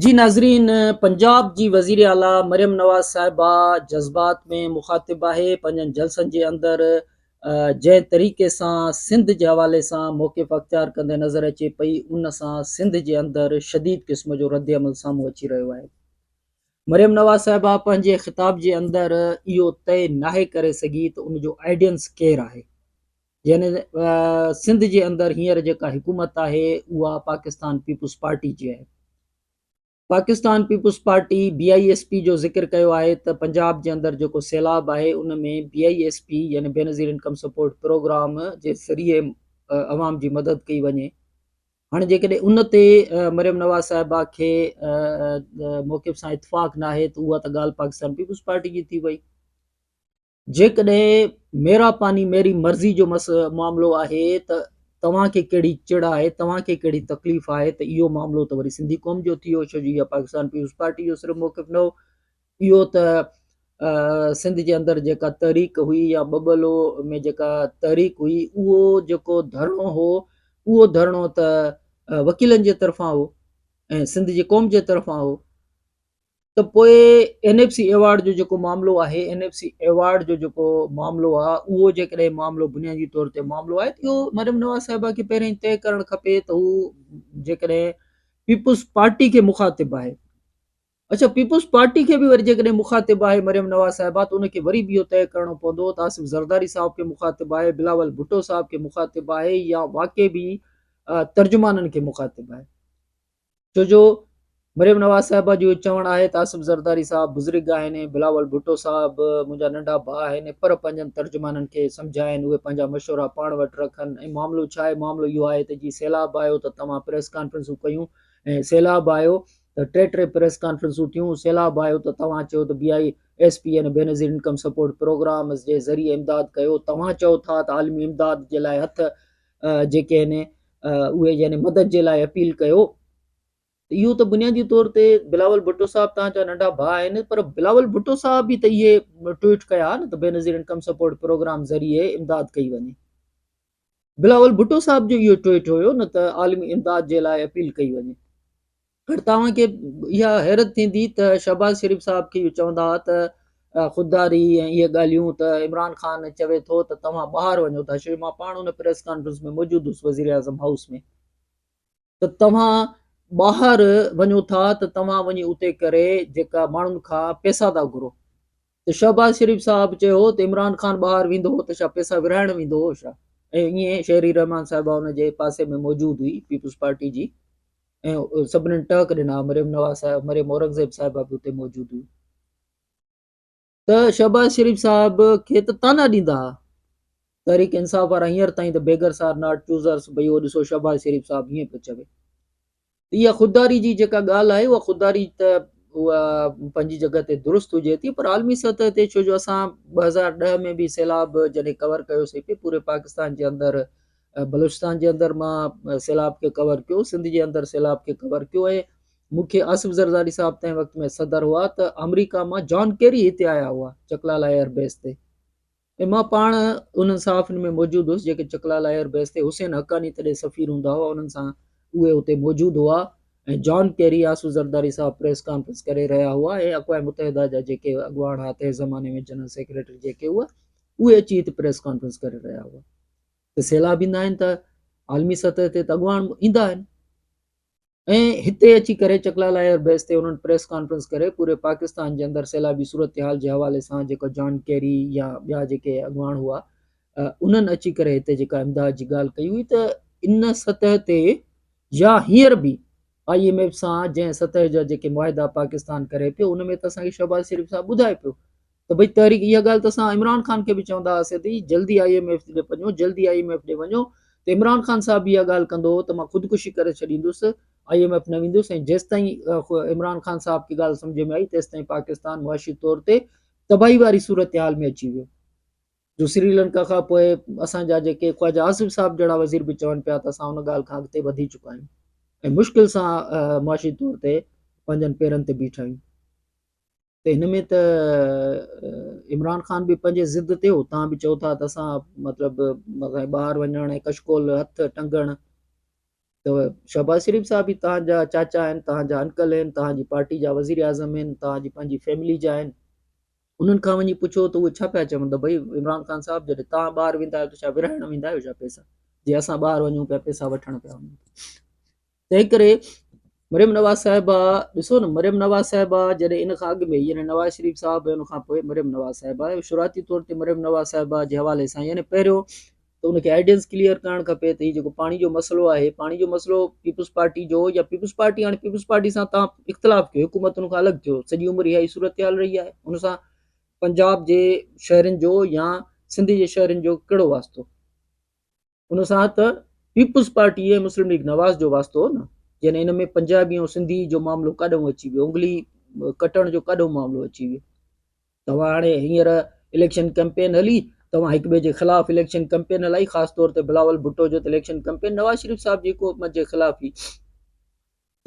جي ناظرين پنجاب جي وزير اعليٰ مريم نواز صاحبه جذبات ۾ مخاطب آهي پنهنجن جلسن جي اندر جنهن طريقي سان سنڌ جي حوالي سان موقف اختيار ڪندي نظر اچي پئي ان سان سنڌ جي اندر شديد قسم جو رد عمل سامهون اچي رهيو آهي مريم نواز صاحبه پنهنجي خطاب جي اندر اهو طئي ناهي ڪري سگهي ته ان جو آئيڊينس ڪير آهي يعني سنڌ جي اندر هينئر جيڪا حڪومت آهي اها پاڪستان پيپلز پارٽي جي آهي. Pakistan Peoples Party B I S P جو ذڪر ڪيو آهي ته پنجاب جي اندر جيڪو سيلاب آهي ان ۾ بي I S P يعني بينظير انڪم سپورٽ پروگرام جي ذريعي عوام جي مدد ڪئي وڃي. هاڻي جيڪڏهن ان تي مريم نواز صاحبه کي موقف سان اتفاق ناهي ته اها ته ڳالهه پاڪستان پيپلز پارٽي جي ٿي وئي. جيڪڏهن ميرا پاني ميري مرضي جو معاملو آهي ته توهان کي ڪهڙي چڙ آهي، توهان کي ڪهڙي تڪليف آهي ته اهو معاملو ته وري سنڌي قوم جو ٿي ويو ڇو جو اها پاڪستان پيپلز پارٽي جو صرف موقف نه هو اهو ته سنڌ جي اندر جيڪا تحريڪ هئي يا ٻٻلو ۾ جيڪا تحريڪ هئي اهو جيڪو ڌرڻو هو اهو ڌرڻو ته وڪيلن جي طرفان هو ۽ سنڌ جي قوم جي طرفان هو. ته پوء اين ايف سي ايوارڊ جو جيڪو معاملو آهي اين ايف سي ايوارڊ جو جيڪو معاملو آهي اهو جيڪڏهن معاملو بنيادي طور تي معاملو آهي ته اهو مريم نواز صاحبه کي پهرين طئي ڪرڻ کپي ته هو جيڪڏهن پيپلز پارٽي کي مخاطب آهي اچھا پيپلز پارٽي کي به وري جيڪڏهن مخاطب آهي مريم نواز صاحبه ته ان کي وري به اهو طئي ڪرڻو پوندو ته آصف زرداري صاحب کي مخاطب آهي بلاول ڀٽو صاحب کي مخاطب آهي يا واقعي به ترجمانن کي مخاطب آهي ڇو جو مريم نواز صاحبه جو چوڻ آهي ته آصف زرداري صاحب بزرگ آهن، بلاول ڀٽو صاحب منهنجا ننڍا ڀاء آهن پر پنهنجن ترجمانن کي سمجهائين اهي پنهنجا مشورا پاڻ وٽ رکن ۽ معاملو ڇا آهي معاملو اهو آهي ته جي سيلاب آيو ته توهان پريس ڪانفرنسون ڪيون ۽ سيلاب آيو ته ٽي ٽي پريس ڪانفرنسون ٿيون سيلاب آيو ته توهان چيو ته بي I S P يعني بينظير انڪم سپورٽ پروگرام جي ذريعي امداد ڪيو توهان چئو ٿا ته عالمي امداد جي لاء هٿ جيڪي آهن اهي يعني مدد جي لاء اپيل ڪيو ته اهو ته بنيادي طور تي بلاول ڀٽو صاحب توهان جا ننڍا ڀاء آهن پر بلاول ڀٽو صاحب به ته اهي ٽوئيٽ ڪيا نه ته بينظير انڪم سپورٽ پروگرام ذريعي امداد ڪئي وڃي بلاول ڀٽو صاحب جو اهو ٽوئيٽ هيو نه ته عالمي امداد جي لاء اپيل ڪئي وڃي پر توهان کي اها حيرت ٿيندي ته شهباز شريف صاحب کي اهو چوندا هئا ته خودداري ۽ اهي ڳالهيون ته عمران خان چوي ٿو ته توهان ٻاهر وڃو ٿا ڇو جو مان پاڻ ان پريس ڪانفرنس ۾ موجود هوس وزيراعظم هائوس ۾ ته توهان ٻاهر وڃو ٿا ته توهان وڃي اتي ڪري جيڪا ماڻهن کان پيسا ٿا گهرو ته شهباز شريف صاحب چيو هو ته عمران خان ٻاهر ويندو هو ته ڇا پئسا ورهائڻ ويندو هو ڇا؟ ۽ ائين شيري رحمان صاحبه ان جي پاسي ۾ موجود هئي پيپلز پارٽي جي ۽ سڀنين ٽهڪ ڏنا مريم نواز صاحب مريم اورنگزيب صاحبه به اتي موجود هئي ته شهباز شريف صاحب کي ته طعنا ڏيندا ها تحريڪ انصاف وارا هينئر تائين ته بيگرس آر not choosers ڀئي اهو ڏسو شهباز شريف صاحب هيئن پيو چوي ته اها خودداري جي جيڪا ڳالهه آهي اها خودداري ته اها پنهنجي جڳهه تي درست هجي ٿي پر عالمي سطح تي ڇو جو اسان 2010 ۾ به سيلاب جڏهن ڪور ڪيوسي پي پوري پاڪستان جي اندر بلوچستان جي اندر مان سيلاب کي ڪور ڪيو سنڌ جي اندر سيلاب کي ڪور ڪيو ۽ مون کي آصف زرداري صاحب تنهن وقت ۾ صدر هئا ته آمريڪا مان جان ڪيري هتي آيا هئا چڪلالا ايئر بيس تي ۽ مان پاڻ انهن صحافين ۾ موجود هوس جيڪي چڪلالا ايئر بيس تي حسين حقاني تڏهن سفير هوندا هئا انهن سان اهي اتي موجود هئا ۽ جان ڪيري آصف زرداري صاحب پريس ڪانفرنس ڪري رهيا هئا ۽ اقوام متحده جا جيڪي اڳواڻ هئا تنهن زماني ۾ جنرل سيڪريٽري جيڪي هئا اهي اچي هتي پريس ڪانفرنس ڪري رهيا هئا ته سيلاب ايندا آهن ته عالمي سطح تي ته اڳواڻ ايندا آهن. ۽ هتي اچي ڪري چڪلالا ايئر بيس تي انهن پريس ڪانفرنس ڪري پوري پاڪستان جي اندر سيلابي صورتحال جي حوالي سان جيڪو جان ڪيري يا ٻيا جيڪي اڳواڻ هئا انهن اچي ڪري هتي جيڪا امداد جي ڳالهه ڪئي هئي ته ان سطح تي يا هينئر به I M F سان جنهن سطح جا جيڪي معاهدا پاڪستان ڪري پيو ان ۾ ته اسان کي شهباز شريف صاحب ٻڌائي پيو ته ڀئي تحريڪ اها ڳالهه ته اسان عمران خان کي به چوندا هئاسين ته جلدي I M F ڏي وڃو جلدي I M F ڏي وڃو ته عمران خان صاحب به اها ڳالهه ڪندو هو ته مان خودڪشي ڪري ڇڏيندس I M F نه ويندس ۽ جيستائين عمران خان صاحب کي ڳالهه سمجهه ۾ آئي تيستائين پاڪستان معاشي طور تي تباهي واري صورتحال ۾ اچي ويو جو سري لنڪا کان پوء اسان جا جيڪي خواجه آصف صاحب جهڙا وزير به چون پيا ته اسان ان ڳالهه کان اڳتي وڌي چڪا آهيون ۽ مشڪل سان معاشي طور تي پنهنجن پيرن تي بيٺا آهيون ته هن ۾ ته عمران خان به پنهنجي ضد تي هو تان به چئو ٿا ته اسان مطلب ٻاهر وڃڻ ۽ ڪشڪول هٿ ٽنگڻ ته شهباز شريف صاحب به توهان جا چاچا آهن، توهان جا انڪل آهن، توهان جي پارٽي جا وزير اعظم آهن، توهان جي پنهنجي فيملي جا آهن، انهن کان وڃي پڇو ته اهي ڇا پيا چون ته ڀئي عمران خان صاحب جڏهن توهان ٻاهر ويندا آهيو ته ڇا ورهائڻ ويندا آهيو ڇا پئسا جي اسان ٻاهر وڃون پيا پئسا وٺڻ پيا وڃون. تنهن ڪري مريم نواز صاحبه ڏسو نه مريم نواز صاحبه جڏهن ان کان اڳ ۾ يعني نواز شريف صاحب ان کان پوء مريم نواز صاحبه شروعاتي طور تي مريم نواز صاحبه جي حوالي سان يعني پهريون ته ان کي آئيڊيلز ڪليئر ڪرڻ کپي ته هي جيڪو پاڻي جو مسئلو آهي پاڻي جو مسئلو پيپلز پارٽي جو يا پيپلز پارٽي هاڻي پيپلز پارٽي سان تان اختلاف ڪيو حڪومتن کان الڳ ٿيو سڄي عمر اها ئي صورتحال رهي آهي ان سان پنجاب جي شهرين جو يا سنڌ جي شهرين جو ڪهڙو واسطو ان سان ته پيپلز پارٽي ۽ مسلم ليگ نواز جو واسطو هو نه يعني ان ۾ پنجابي ۽ سنڌي جو معاملو ڪاڏهون اچي ويو انگلي ڪٽڻ جو ڪاڏهون معاملو اچي ويو توهان هاڻي هينئر اليڪشن ڪمپين هلي توهان هڪ ٻئي جي خلاف اليڪشن ڪمپين هلائي خاص طور تي بلاول ڀٽو جو ته اليڪشن ڪمپين نواز شريف صاحب جي حڪومت جي خلاف هئي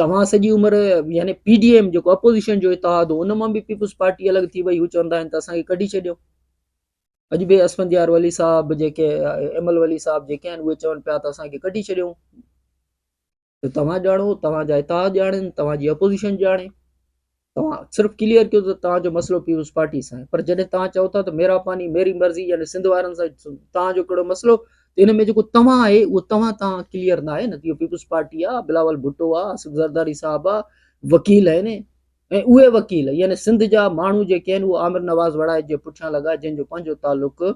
توهان سڄي عمر يعني پي ڊي ايم جيڪو اپوزيشن جو اتحاد هو ان مان به پيپلز پارٽي الڳ ٿي وئي هو چوندا آهن ته اسان کي ڪڍي ڇڏيو اڄ به اسفنديار ولي صاحب جيڪي ايمل ولي صاحب جيڪي آهن اهي چون پيا ته اسان کي ڪڍي ڇڏيو ته توهان ڄاڻو، توهان جا اتحاد ڄاڻن، توهان جي اپوزيشن ڄاڻي. توهان صرف ڪليئر ڪيو ته توهان جو مسئلو پيپلز پارٽي سان آهي پر جڏهن توهان چئو ٿا ته ميرا پاني ميري مرضي يعني سنڌ وارن سان توهان جو ڪهڙو مسئلو ته ان ۾ جيڪو توهان آهي اهو توهان توهان ڪليئر نه آهي نه اهو پيپلز پارٽي آهي بلاول ڀٽو آهي آصف زرداري صاحب آهي وڪيل آهن ۽ اهي وڪيل يعني سنڌ جا ماڻهو جيڪي آهن اهي عامر نواز وڙائچ جي پٺيان لڳا جنهن جو پنهنجو تعلق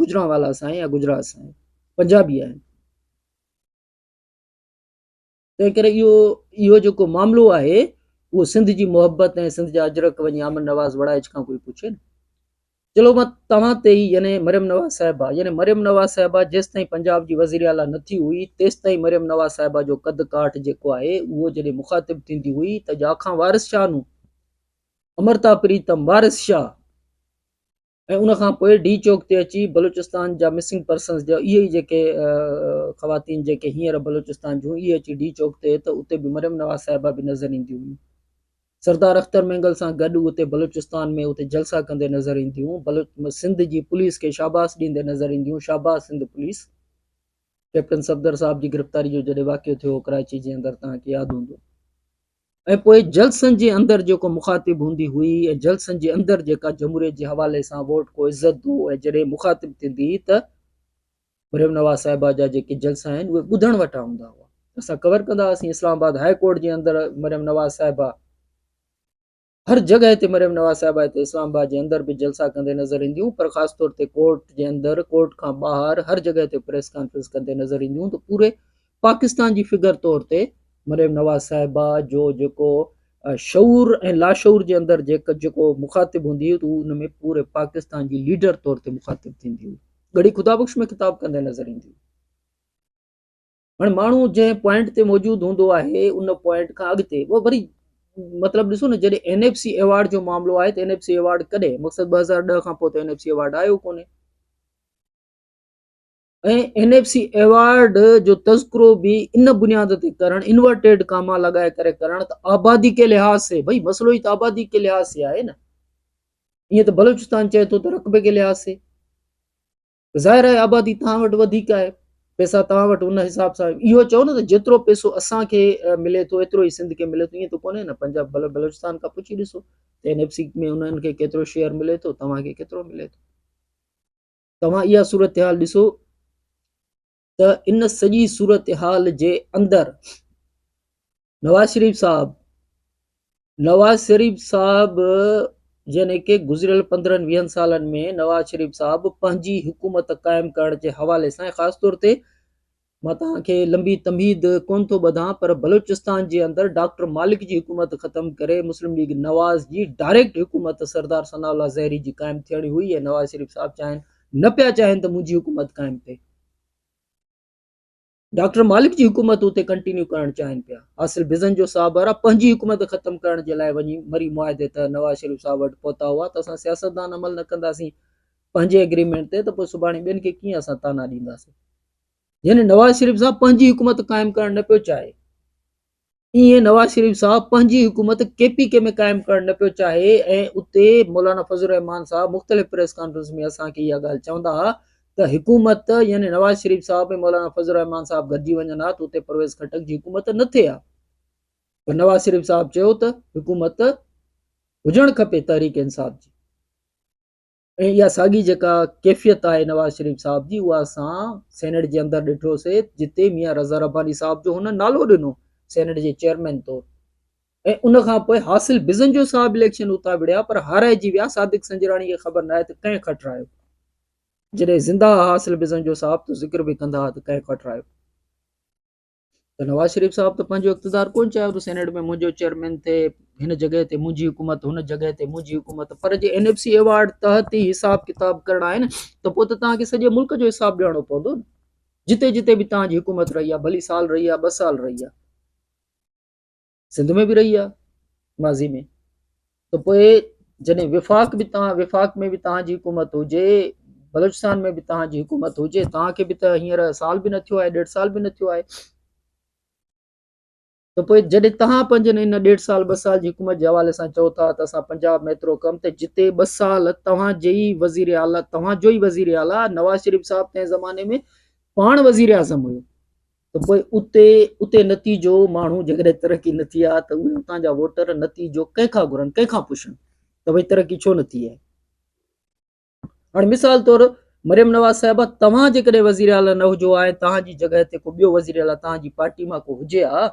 گجرانوالا سان آهي يا گجرات سان آهي پنجابي آهن. تنهن ڪري اهو اهو جيڪو معاملو آهي اهو سنڌ جي محبت ۽ سنڌ جا اجرڪ وڃي عامر نواز وڙائچ کان ڪوئي پڇي نه. چلو مان توهان تي ئي يعني مريم نواز صاحبه يعني مريم نواز صاحبه جيستائين پنجاب جي وزير اعليٰ نه ٿي هئي تيستائين مريم نواز صاحبه جو قد ڪاٺ جيڪو آهي اهو جڏهن مخاطب ٿيندي هئي ته جا کان وارث شاهه نون امرتا پريتم وارث شاهه ۽ ان کان پوء ڊي چوڪ تي اچي بلوچستان جا مسنگ پرسنز جا اهي ئي جيڪي خواتين جيڪي هينئر بلوچستان جون اهي اچي ڊي چوڪ تي ته اتي به مريم نواز صاحبه به نظر اينديون هيون سردار اختر مينگل سان گڏ اتي بلوچستان ۾ اتي جلسا ڪندي نظر اينديون بلوچ سنڌ جي پوليس کي شاباس ڏيندي نظر اينديون شاباس سنڌ پوليس ڪيپٽن صفدر صاحب جي گرفتاري جو جڏهن واقعو ٿيو ڪراچي جي اندر توهان کي ياد هوندو ۽ پوء جلسن جي اندر جيڪو مخاطب هوندي هئي ۽ جلسن جي اندر جيڪا جمهوريت جي حوالي سان ووٽ ڪو عزت دو ۽ جڏهن مخاطب ٿيندي هئي ته مريم نواز صاحبه جا جيڪي جلسا آهن اهي ٻڌڻ وٽان هوندا هئا اسان ڪور ڪندا هئاسين اسلام آباد هاء ڪورٽ جي اندر مريم نواز صاحبه هر جڳهه تي مريم نواز صاحبه هتي اسلام آباد جي اندر به جلسا ڪندي نظر اينديون پر خاص طور تي ڪورٽ جي اندر ڪورٽ کان ٻاهر هر جڳهه تي پريس ڪانفرنس ڪندي نظر اينديون ته پوري پاڪستان جي فگر طور تي مريم نواز صاحبه جو جيڪو شعور ۽ لاشعور جي اندر جيڪو مخاطب هوندي هئي ته هو ان ۾ پوري پاڪستان جي ليڊر طور تي مخاطب ٿيندي هئي. ڳڙهي خدا بخش ۾ خطاب ڪندي نظر ايندي هئي. هاڻي ماڻهو جنهن پوائنٽ تي موجود هوندو آهي ان پوائنٽ کان اڳتي وري مطلب ڏسو نه جڏهن اين ايف سي ايوارڊ جو معاملو آهي ته اين ايف سي ايوارڊ ڪڏهن مقصد 2010 کان پوء ته اين ايف سي ايوارڊ آيو ڪونهي. ۽ اين ايف سي ايوارڊ جو تذڪرو به ان بنياد تي ڪرڻ انورٽيڊ ڪاما لڳائي ڪري ڪرڻ ته آبادي ڪي لحاظ سي ڀئي مسئلو ئي ته آبادي ڪي لحاظ سي آهي نه ائين ته بلوچستان چئي ٿو ته رقبي ڪي لحاظ سي ظاهر آهي آبادي توهان وٽ وڌيڪ آهي پئسا توهان وٽ ان حساب سان اهو چئو نه ته جيترو پئسو اسان کي ملي ٿو ايترو ئي سنڌ کي ملي ٿو ائين ته ڪونهي نه پنجاب بلوچستان کان پڇي ڏسو ته اين ايف سي ۾ انهن کي ڪيترو شيئر ملي ٿو توهان کي ڪيترو ملي ٿو توهان اها صورتحال ڏسو ته ان سڄي صورتحال جي اندر نواز شريف صاحب نواز شريف صاحب يعني ڪي گذريل 15 20 سالن ۾ نواز شريف صاحب پنهنجي حڪومت قائم ڪرڻ جي حوالي سان خاص طور تي مان توهان کي لنبي تمهيد ڪونه ٿو ٻڌان پر بلوچستان جي اندر ڊاڪٽر مالڪ جي حڪومت ختم ڪري مسلم ليگ نواز جي ڊائريڪٽ حڪومت سردار ثناء الله زهري جي قائم ٿيڻي هئي ۽ نواز شريف صاحب چاهين نه پيا چاهين ته منهنجي حڪومت قائم ٿئي. ڊاڪٽر مالڪ جي حڪومت اتي ڪنٽينيو ڪرڻ چاهين پيا. حاصل بزنجو صاحب وارا پنهنجي حڪومت ختم ڪرڻ جي لاء وڃي مري معاهدي تحت نواز شريف صاحب وٽ پهتا هئا ته اسان سياستدان عمل نه ڪنداسين پنهنجي ايگريمينٽ تي ته پوء سڀاڻي ٻين کي ڪيئن اسان طعنا ڏينداسين. يعني نواز شريف صاحب پنهنجي حڪومت قائم ڪرڻ نه پيو چاهي ائين نواز شريف صاحب پنهنجي حڪومت ڪي پي ڪي ۾ قائم ڪرڻ نه پيو چاهي ۽ اتي مولانا فضل الرحمان صاحب مختلف پريس ڪانفرنس ۾ اسان کي اها ڳالهه چوندا ها ته حڪومت يعني نواز شريف صاحب ۽ مولانا فضل الرحمان صاحب گڏجي وڃن ها ته اتي پرويز خٽڪ جي حڪومت نه ٿئي ها پر نواز شريف صاحب چيو ته حڪومت هجڻ کپي تحريڪ انصاف جي ۽ اها ساڳي جيڪا ڪيفيت آهي نواز شريف صاحب جي اها اسان سينيٽ جي اندر ڏٺوسي جتي ميان رضا رباني صاحب جو هن نالو ڏنو سينيٽ جي چيئرمين طور ۽ ان کان پوء حاصل بزنجو صاحب اليڪشن اتان وڙهيا پر هارائجي ويا، صادق سنجراڻي کي خبر ناهي ته ڪنهن کٽرايو، جڏهن زنده ها حاصل بزنجو صاحب ته ذڪر به ڪندا ها ته ڪنهن کٽرايو ته نواز شريف صاحب ته پنهنجو اقتدار ڪونه چاهيو ته سينيٽ ۾ منهنجو چيئرمين ٿئي، هن جڳهه تي منهنجي حڪومت، هن جڳهه تي منهنجي حڪومت، پر جي اين ايف سي ايوارڊ تحت ئي حساب ڪتاب ڪرڻا آهن ته پوء ته توهان کي سڄي ملڪ جو حساب ڏيڻو پوندو نه، جتي جتي به توهان جي حڪومت رهي آهي، ڀلي سال رهي آهي، ٻه سال رهي آهي. سنڌ ۾ به رهي آهي ماضي ۾ ته پوء جڏهن وفاق به توهان وفاق ۾ به توهان جي حڪومت هجي بلوچستان ۾ به توهان جي حڪومت هجي توهان کي به ته هينئر سال به نه ٿيو آهي ڏيڍ سال به نه ٿيو آهي ته پوء جڏهن توهان پنهنجن ان ڏيڍ سال ٻه سال جي حڪومت جي حوالي سان چئو ٿا ته اسان پنجاب ۾ ايترو ڪم ته جتي ٻه سال توهان جي ئي وزير اعليٰ توهان جو ئي وزير اعليٰ نواز شريف صاحب تنهن زماني ۾ پاڻ وزير اعظم هيو ته پوء اتي اتي نتيجو ماڻهو جيڪڏهن ترقي نه ٿي آ ته اهي اتان جا ووٽر نتيجو ڪنهن کان گهرن ڪنهن کان پڇن ته ڀئي ترقي ڇو نه ٿي آهي هاڻي مثال طور مريم نواز صاحبه توهان جيڪڏهن وزير اعليٰ نه هجو ها ۽ توهان جي جڳهه تي ڪو ٻيو وزير اعليٰ توهان جي پارٽي مان ڪو هجي ها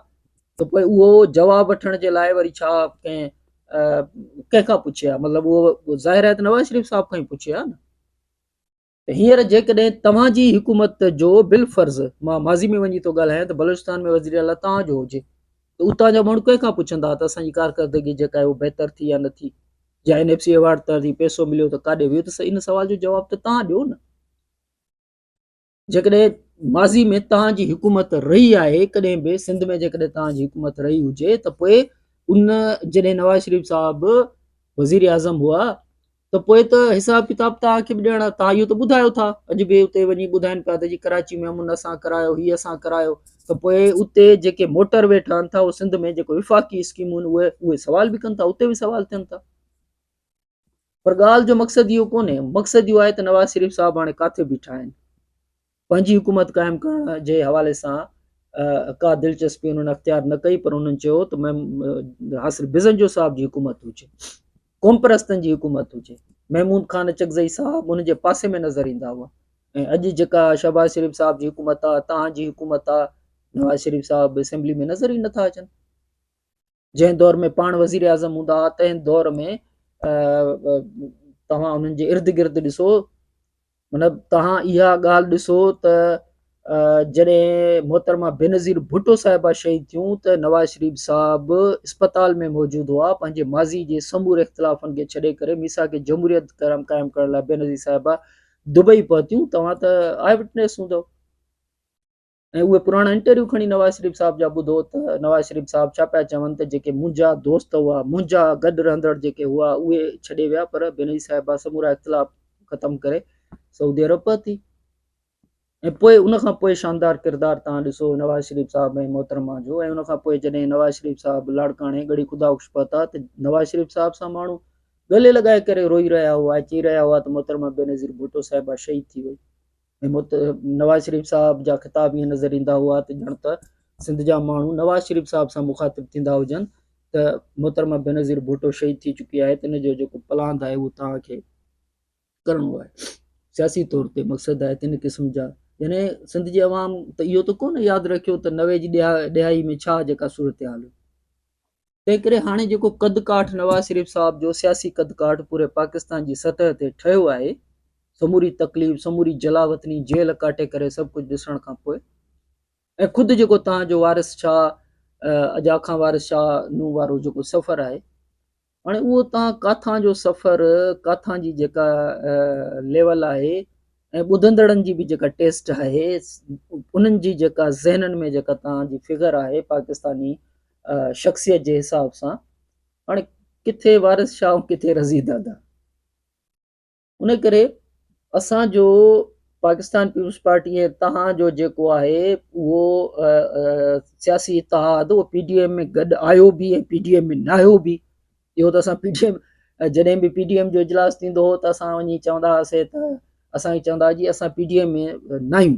ته پوء اهو جواب وٺڻ جي لاء وري ڇا ڪنهن ڪنهن کان پڇي ها مطلب اهو ظاهر آهي ته نواز شريف صاحب کان ئي پڇي ها نه ته هينئر جيڪڏهن توهان جي حڪومت جو بالفرض مان ماضي ۾ وڃي ٿو ڳالهايان ته بلوچستان ۾ وزير اعليٰ توهان جو هجي ته اتان جا ماڻهو ڪنهن کان پڇندا ته اسان جي ڪارڪردگي جيڪا آهي اها بهتر ٿي يا نه ٿي يا اين ايف سي ايوارڊ تان جي پئسو مليو ته ڪاڏي ويو ته ان سوال جو جواب ته توهان ڏيو نه. جيڪڏهن ماضي ۾ توهان جي حڪومت رهي آهي ڪڏهن به سنڌ ۾ جيڪڏهن توهان جي حڪومت رهي هجي ته پوء ان جڏهن نواز شريف صاحب وزير اعظم هئا ته پوء ته حساب ڪتاب توهان کي به ڏيڻا توهان اهو ته ٻڌايو ٿا اڄ به اتي وڃي ٻڌائن پيا ته جي ڪراچي ۾ امن اسان ڪرايو هي اسان ڪرايو ته پوء اتي جيڪي موٽر وي ٺهن ٿا اهي سنڌ ۾ جيڪو وفاقي اسڪيمون اهي اهي سوال به ڪن ٿا اتي به سوال ٿين ٿا پر ڳالهه جو مقصد اهو ڪونهي، مقصد اهو آهي ته نواز شريف صاحب هاڻي ڪاٿي بيٺا آهن. پنهنجي حڪومت قائم ڪرڻ جي حوالي سان ڪا دلچسپي انهن اختيار نه ڪئي پر انهن چيو ته حاصل بزنجو صاحب جي حڪومت هجي، قومپرستن جي حڪومت هجي. محمود خان اچڪزئي صاحب ان جي پاسي ۾ نظر ايندا هئا ۽ اڄ جيڪا شهباز شريف صاحب جي حڪومت آهي، توهان جي حڪومت آهي، نواز شريف صاحب اسيمبلي ۾ نظر ئي نٿا اچن. جنهن دور ۾ پاڻ وزيراعظم هوندا هئا تنهن دور ۾ توهان انهن جي ارد گرد ڏسو مطلب توهان اها ڳالهه ڏسو ته جڏهن محترمه بينظير ڀٽو صاحبه شهيد ٿيون ته نواز شريف صاحب اسپتال ۾ موجود هئا پنهنجي ماضي جي سموري اختلافن کي ڇڏي ڪري ميثاق جمهوريت قائم ڪرڻ لاء بينظير صاحبه دبئي پهتيون توهان ته آء وٽنيس هوندو ۽ اهي پراڻا انٽرويو کڻي نواز شريف صاحب جا ٻڌو ته نواز شريف صاحب ڇا پيا چون ته جيڪي منهنجا دوست هئا منهنجا گڏ رهندڙ جيڪي هئا اهي ڇڏي ويا پر بينظير صاحبه سمورا اختلاف ختم ڪري سعودي عرب پهتي ۽ پوء ان کان پوء شاندار ڪردار تان ڏسو نواز شريف صاحب ۽ محترمه جو ۽ ان کان پوء جڏهن نواز شريف صاحب لاڙڪاڻي ڳڙهي خدا بخش پهتا ته نواز شريف صاحب سان ماڻهو ڳلي لڳائي ڪري روئي رهيا هئا چئي رهيا هئا ته محترمه بينظير ڀٽو صاحبه شهيد ٿي وئي ۽ نواز شريف صاحب جا خطاب ائين نظر ايندا هئا ته ڄڻ ته سنڌ جا ماڻهو نواز شريف صاحب سان مخاطب ٿيندا هجن ته محترمه بينظير ڀٽو شهيد ٿي چڪي آهي ته ان جو جيڪو پلاند آهي اهو توهان کي ڪرڻو آهي سياسي طور تي مقصد آهي ته ان قسم جا يعني سنڌ جي عوام ته اهو ته ڪونه ياد رکيو ته 90 جي ڏهائي ۾ ڇا جيڪا صورتحال هئي تنهن ڪري هاڻي جيڪو قد ڪاٺ نواز شريف صاحب جو سياسي قد ڪاٺ پوري پاڪستان جي سطح تي ٺهيو آهي، سموري تڪليف، سموري جلاوطني، جيل ڪاٽي ڪري سڀ ڪجهه ڏسڻ کان پوء ۽ خود جيڪو توهان جو وارث شاهه اجا کان وارث شاهه نون وارو جيڪو سفر آهي، هاڻي اهو توهان ڪاٿان جو سفر، ڪاٿان جي جيڪا ليول آهي ۽ ٻڌندڙن جي به جيڪا ٽيسٽ آهي، انهن جي جيڪا ذهنن ۾ جيڪا توهان جي فگر آهي پاڪستاني شخصيت جي حساب سان، هاڻي ڪٿي وارث شاهه ڪٿي رضي دادا. ان ڪري اسان جو پاڪستان پيپلز پارٽي ۽ توهان جو جيڪو آهي اهو سياسي اتحاد اهو پي ڊي ايم ۾ گڏ آيو به ۽ پي ڊي ايم ۾ نه آيو به. اهو ته اسان پي ڊي ايم جڏهن به پي ڊي ايم جو اجلاس ٿيندو هو ته اسان وڃي چوندا هئاسي ته اسان کي چوندا جي اسان پي ڊي ايم ۾ ناهيون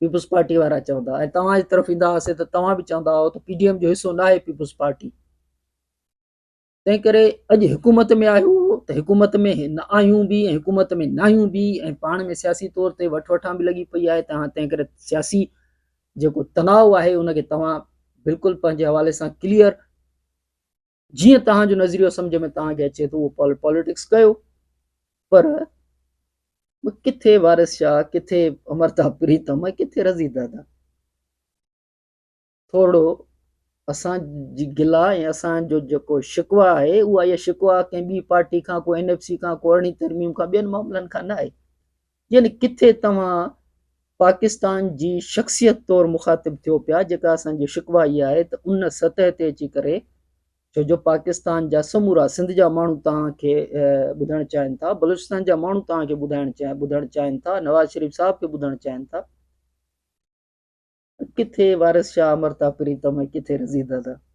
پيپلز پارٽي وارا چوندا ۽ توهان جي طرف ايندا هئاسين ته توهان به چوندا هئو ته پي ڊي ايم جو حصو ناهي پيپلز پارٽي. تنهن ڪري اڄ حڪومت ۾ آهيو ته حڪومت ۾ نه آهيون به ۽ حڪومت ۾ ناهيون به ۽ پاڻ ۾ سياسي طور تي وٺ وٺان به لڳي پئي آهي توهان تنهن ڪري سياسي جيڪو تناء آهي ان کي توهان بلڪل پنهنجي حوالي سان ڪليئر جيئن توهان جو نظريو سمجھ ۾ توهان کي اچي ٿو اهو پاليٽڪس ڪيو پر ڪٿي وارث شاهه ڪٿي امرتا پريتم ۽ ڪٿي رضي دادا ٿورڙو اسان جي گلا ۽ اسان جو جيڪو شڪوه آهي اها اها شڪوه ڪنهن ٻي پارٽي کان ڪو اين ايف سي کان ڪو ارڙهين ترميم کان ٻين معاملن کان نه آهي يعني ڪٿي توهان پاڪستان جي شخصيت طور مخاطب ٿيو پيا جيڪا اسان جو شڪوه اها آهي ته ان سطح تي اچي ڪري ڇو جو پاڪستان جا سمورا سنڌ جا ماڻهو توهان کي ٻڌڻ چاهين ٿا بلوچستان جا ماڻهو توهان کي ٻڌائڻ ٻڌڻ چاهين ٿا نواز شريف صاحب کي ٻڌڻ چاهين ٿا ڪٿي وارث شاهه امرتا پريتم ۽ ڪٿي رضي دادا.